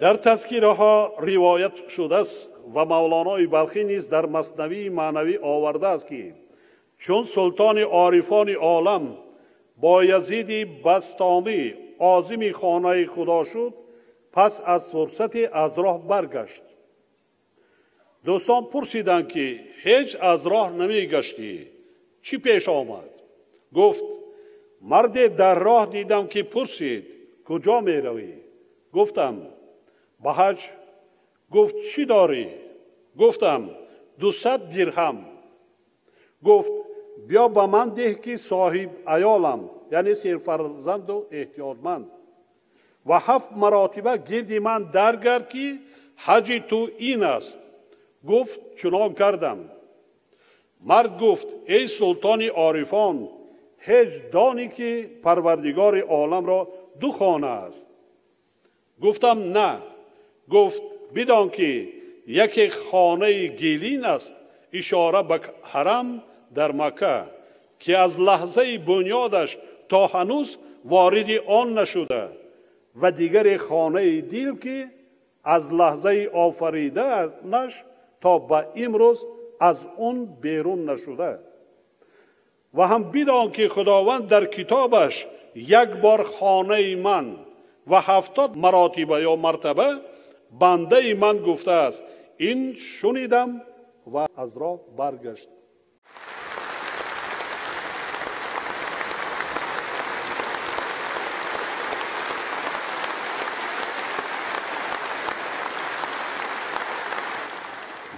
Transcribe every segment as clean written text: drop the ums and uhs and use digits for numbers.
Дар тазкираҳо ривоят шудааст ва Мавлонои Балхӣ низ дар Маснавии маънавӣ овардааст, ки чун султони орифони олам Боязиди Бастомӣ озими хонаи Худо шуд, пас аз фурсате аз роҳ баргашт. Дӯстон пурсиданд, ки ҳеҷ аз роҳ намегаштӣ, чӣ пеш омад? Гуфт: марде дар роҳ дидам, ки пурсид: куҷо меравӣ? Гуфтам: ба ҳаҷ. Гуфт: чӣ дорӣ? Гуфтам: 200 дирҳам. Гуфт: биё ба ман деҳ, ки соҳиб аёлам, яъне серфарзанду эҳтиёҷманд, ва 7 маротиба гирди ман даргард, ки ҳаҷи ту ин аст. Гуфт: чунон кардам. Мард гуфт: эй султони орифон, ҳеҷ донӣ, ки парвардигори оламро 2 хона аст? Гуфтам: на. Гуфт: бидон, ки яке хонаи гилин аст, ишора ба ҳарам дар Макка, ки аз лаҳзаи бунёдаш то ҳанӯз вориди он нашуда, ва дигаре хонаи дил, ки аз лаҳзаи офариданаш то ба имрӯз аз он берун нашуда. Ва ҳам бидон, ки Худованд дар китобаш як бор хонаи ман ва 70 маротиба ё мартаба бандаи ман гуфтааст. Ин шунидам ва аз роҳ баргашт.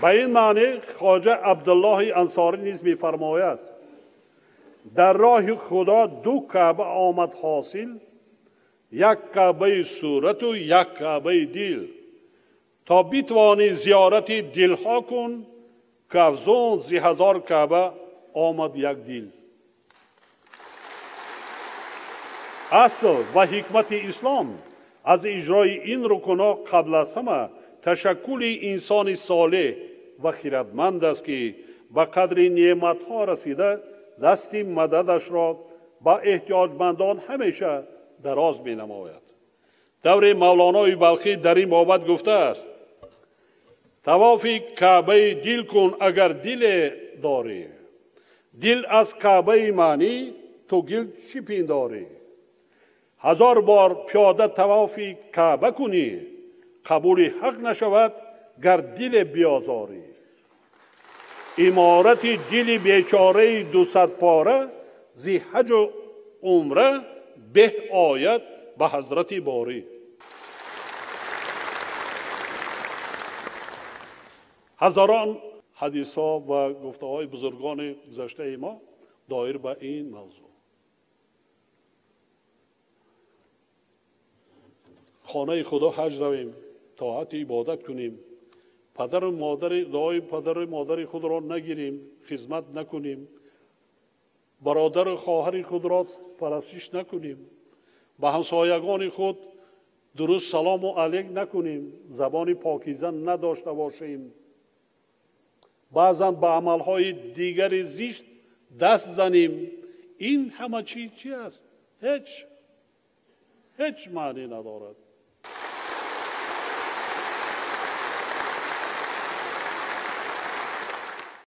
Ба ин маънӣ Хоҷа Абдуллоҳи Ансорӣ низ мефармояд: дар роҳи Худо 2 каъба омад ҳосил, як каъбаи сурату як каъбаи дил. То битвонӣ зиёрати дилҳо кун, ки афзун зи 1000 каъба омад як дил. Асл ва ҳикмати ислом аз иҷрои ин рукунҳо қабл аз ҳама ташаккули инсони солеҳ ва хирадманд аст, ки ба қадри неъматҳо расида дасти мададашро ба эҳтиёҷмандон ҳамеша дароз менамояд. Даври Мавлонои Балхӣ дар ин бобат гуфтааст: тавофи каъбаи дил кун, агар диле дорӣ, дил аз каъбаи маънӣ ту гил чӣ пиндорӣ? 1000 бор пиёда тавофи каъба кунӣ, қабули ҳақ нашавад, гар диле биозорӣ. Иморати дили бечораи 200 пора зи ҳаҷу умра беҳ ояд ба ҳазрати борӣ. Ҳазорон ҳадисҳо ва гуфтаҳои бузургони гузаштаи мо доир ба ин мавзӯъ. Хонаи Худо ҳаҷ равем, тоати ибодат кунем, падару модари дуои падару модари худро нагирем, хизмат накунем, бародару хоҳари худро парастиш накунем, ба ҳамсоягони худ дуруст салому алейк накунем, забони покиза надошта бошем, баъзан ба амалҳои дигари зишт даст занем. Ин ҳама чи чи аст? Ҳеҷ маънӣ надорад.